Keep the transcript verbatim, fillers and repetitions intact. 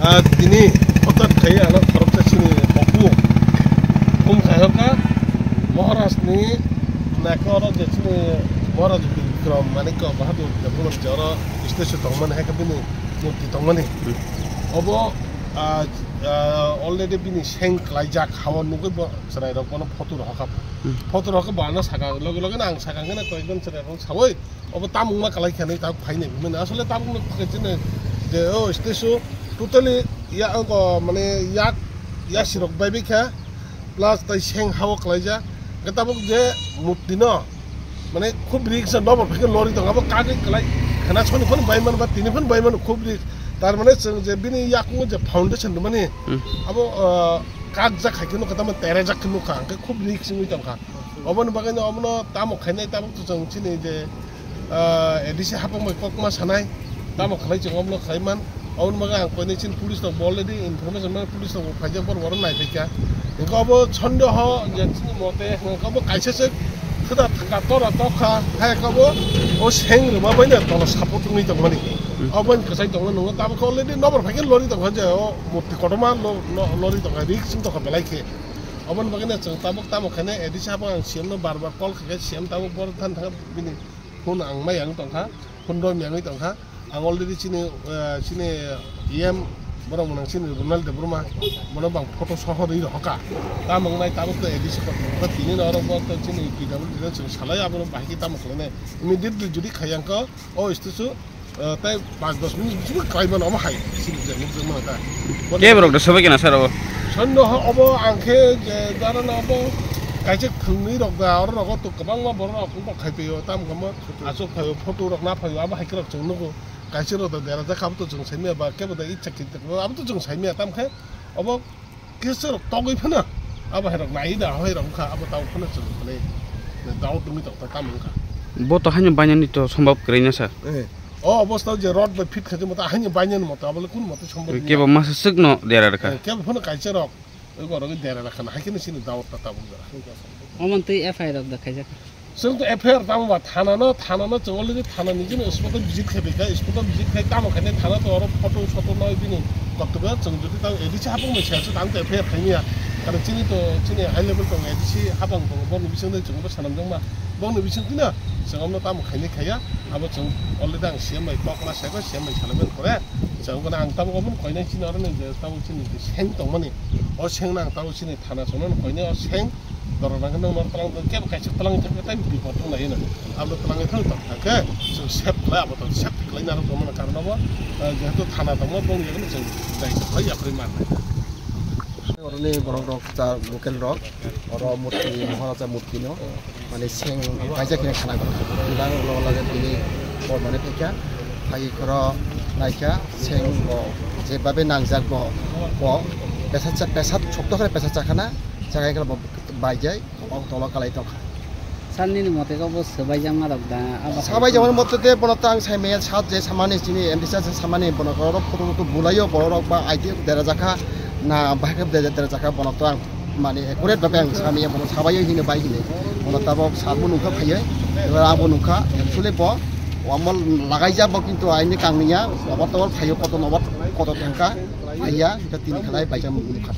Ah, tini hothat khai ano khoroksa chini hopu. Hum khai hoka Maharaj ni naikhe oro je chini Maharaj Bikram Manikya Bahadur Debbarma je oro statue tongmani hai khe bini murti tongmani. Hmm. Obo, ah, ah, already bini seng klaijak hao nugui bo chwrai rok bono photo rohor kha. Hmm. Photo rohor khe bo ano saka loge loge no ang saka hwnkheno koyekjon chwrai rok saui Obo tamung ma kalai khe nai tabuk phai nai hwnmani. Asole tabuk no khe chini je o statue totally ya, o mane yak yasi rok bai bai kha plus tai seng hao kalai ja. Hwnkhe tabuk je murti no mane khub risk se nobo phai khe lori tong abo kagwi kalai khana soni phano bai man ba tini phano bai man khub risk. Tar mane chwng je bini yakung je foundation rwmani Hmm. abo, ah, kak jak hai khe nukha tamo tere jak khe nukha hwnkhe khub risk wngwi tong kha. Oboni bagwi no obono tamo khainai tabuk to chwng chini je ah, A D C hapang bai kokma sanai, tamo khlai chwng omono khlai man. Aboni bagwi ang koinai chini police rok bo already information mano, police rok bo phaijak, borok borok nai phaikha. Hwnkhe obo sondeho je chini mote hwnkhe obo kaisa se khwda thwka tora tokha, hai khe obo o seng rwma bai no tola support wngwi tongmani. Hmm. Obo bai kwchai tongna nungo, tabuk already nobor phaikhe lori tongkha je o murti kotorma lo-, lo-, lori tongkha, risk wng tongkha belai khe. Oboni bagwi no chwng tabuk tamo khainai A D C hapang ang C M no bar bar call khaikha, C M tabuk borok thani thangkha bini. Phone ang mai ang tongkha, phone rw miyangwi tongkha. Ang already chini, eh, chini E M borok mwnang chini Ronald Debbarma, bono bang photo soho rwi rohorkha. Tamung nai tabuk to A D C kotor tini no oro bo to chini P W D no chwng salai abono bahai khe tamo khlainai. Immediately jodi khaiya wngkha, o statue, eh, tai panch dos minute bisingo khlai mano omo hai chini je nukjak mano ta. Kebo rok da sobai kena sir abo. Sondo ho obo ang khe je dara no obo kaisa thwngnwi rok da oro rogo to kwbangma borok rok wngkha khai phaio tam kamo. Aswk phaio, photo rok na phaio, abo hai kwrwk chwng nugo. Kaisa rok da dera jakha, abo to chwng saimaya ba, kebo da icha khe, abo to chwng saimaya, tam khe obo kisa rok togwi phano, abo hai rok nai da, hai rok wngkha, abo tamo phano chwng phano doubt wngwi tong kha, tamo wngkha. Bo to haino bainani to sombab kwrwi na sir. Eh, o obostha je rod bai fit khaji moto haino bainani moto, abo le kun moto sombab wngya. Kebo masa swk no dera rwkha. Eh, kebo phano kaisa rok. Oi borok dera rakhana, hai kheno chini daot ta tabuk jora. Omo twi F I R rok da khaijak. Chwng to F I R tamo ba thana no, thana no chwng already thana ni jino spot o visit khai phaikha, spot o visit khai tamo khainai thana to oro photo soto noi bini koktwma chwng jodi tamo A D C hapang bai siya chwng tamo to F I R khaimya. Karon chini to chini high level tong A D C hapang tong boni bising de chwng bo sanam jong ma. Boni bising twi no chwng amno tamo khainai khaiya. Abo chwng already ang C M bai kok ma sai ko C M bai sanam ben kore. Chwng kono ang tamo omo koinai chini oro ni je tamo chini seng tongmani. O seng nang tamo chini thana chwngno koinai o seng dorok nang nang nor tlang tong kebo kaisa tlang thang tai bipot thang lai no. Abo tlang thang tong thang khe chwng sep khlai abo to sep khlai narok tongmani karon abo, eh, jehetu thana tongma bong yakno chwng dai khlai yapri mar. Oroni borok rok cha local rok oro murti Maharaja murti no. Mane seng kaijak khe khana koro. Tibang ulo ulo je tini bor mane phaikha. Phai khoro naikha seng bo je babe nangjak bo, bo besa cha, besa chokto khe besa chakhana, chakhai khe bo baijai, o tolo kalai tongkha. Sir, nini mote khe bo swbaijakma rok da, abo hai sabai jamani mote te bono tang sai mel sat je samani chini M D C samani bono koro photo photo bulaio borok ba I D F dera jakha na bahai khe dera jakha bono tang. Mane accurate babe ang samiya bono sabaio hino bai hino. Bono tabok sabo nukha phaiyo. Ebar abo nukha actually bo wamol lagaijak bo kintu aini kangniya. Obo tobor phaiyo koto nobo koto thangkha. Aiya hita tini khalai baijak nukha.